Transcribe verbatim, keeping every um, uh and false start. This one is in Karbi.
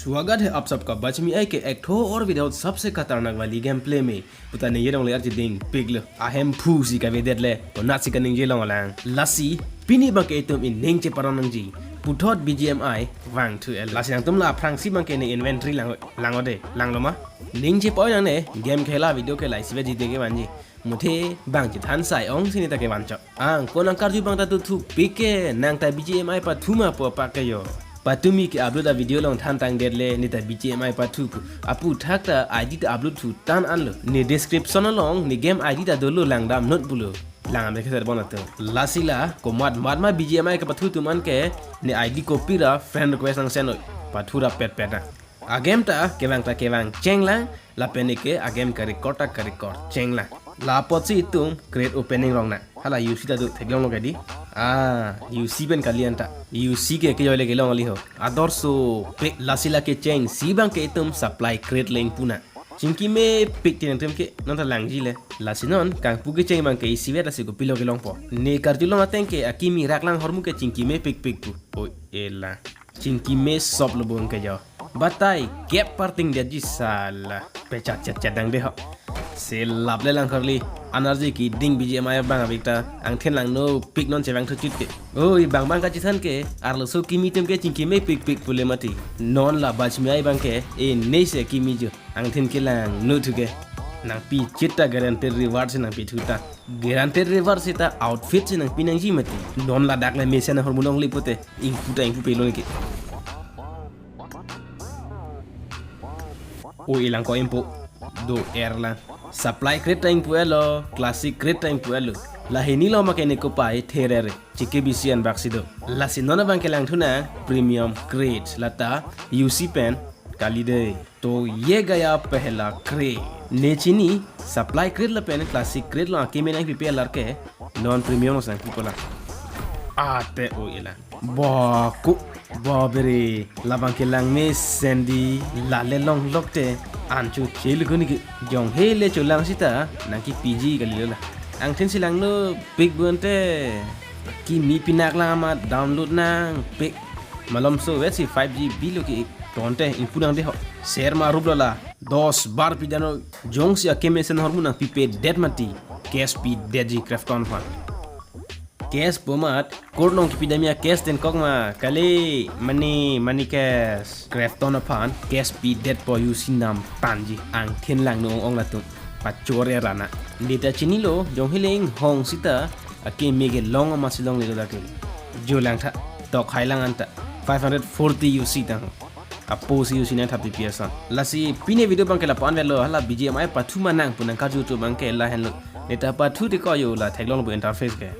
स्वागत है आप सबका बचमी आई के एक ठो और वीडियो सबसे खतरनाक वाली गेम प्ले में। Puta ningje longle arji dingpiklo. Ahem phu si kavedet le. Konatsi kaningje long lang. Lasi pini abangke itum ining cheparong nangji. Puthot B G M I vangthu el. Lasi nangtum la aphrangsi abangke ne inventory lang, lang ode. Langlo ma? Ning chepoi nangne, game khela video khela isivet jide kevanji. Muthe bang chethan sai ong si neta kevan chok. Ang ko nangkarju abang ta tu thupik ke, nang ta B G M I pathu ma pu apak ke jo. Patumi ke upload a video along thantang det le, neta B G M I pathu pu. Aputhak ta I D ta upload thu tan anlo. Ne description along ne game I D ta dolo, langdamnot pulo. Langdam ke ser bon ato. Lasi la komat mat ma B G M I kepathu atum an ke, ne I D copy ra friend request nang send noi. Pathu ra pet pet na. Agame ta kevang ta kevang chenglang, lapen ne ke agame ke-record ta ke-record chenglang. La apotsi itum crate opening rong na. Hala U C ta do theklonglo ke di. Ah, U C pen kali anta. U C ke kejoi le kelong ali ho. Ador so pik, lasi la kechengsi abangke itum supply crate le ingpu na. Chingki mepik ti nangtum ke non ta langji le. Lasi non kangpu kecheng abangke isivet lasi kopilo kelongpo. Ne karjulong ateng ke akimi rak lang ahormu ke chingki mepikpik pu. Oi elang. Chingki me sop lo bung ke jo. Batai gap parting detji sala. Pechat chat chat dang de ho. Se lap le lang khorli. Anarji keding B G M I abang abik ta. Angthin langno pik non chevangthu chit ke. Oi bang bang kachethan ke. Arloso kimi atum ke chingki mepikpik pule mati. Non la bachmi ai abangke. E ne se kimi jo. Angthin kelangno thu ke. Nangpi chit ta guaranteed reward si nangpi thu ta. Guaranteed reward seta outfit si nangpi nangji mati. Non ladak le mesen ahormu longle pute. Ingpu ta ingpu pelo ne ke. O elang ko impo. Do er lang. Supply crate ta ingpu elo, classic crate ta ingpu elo. La hini lo ma ke ne kopai therere. Chike bisi an baksi do. Lasi non abangke langthu na premium crate lata U C pen kali de. To ye gaya pehla crate. Ne chini supply crate lapen classic crate lo akimi nangpipe alar ke non premium lo sang pipo la. Ate o ila. Baku, babere, labang kelang mesen di, lale longlok te, ancho chel guni ke, jong hele cholang sita, nangkepiji kali lo la. Angthin si langno pik bu ante, kimi pinak lang amat download nangpik. Malomso vet si five G B lo ke, tonte ingpu nang de ho. Share ma rup lo la, dos bar pi dano, jongsi akimi mesen ahormu nangpipedet mati, cash pidetji Krafton aphan. Cash pu amat, court along kepidamji a-cash pen kok ma, kali money, money cash. Krafton aphan cash pidetpo U C namtangji, angthin langno ong ong latum. Pachore rana. Neta chinilo, jong hele inghong sita, akimi kelong amatsi longle do dak ke. Jo langtha, tok hai lang anta, five hundred forty U C tang. Apo si U C nangthap T P S an. Lasi pini video abangke la pan velo, hala B G M I pathu ma nang pu nangkarju atum abangke lahenlo. Neta pathu te ko jo la theklong bu interface ke.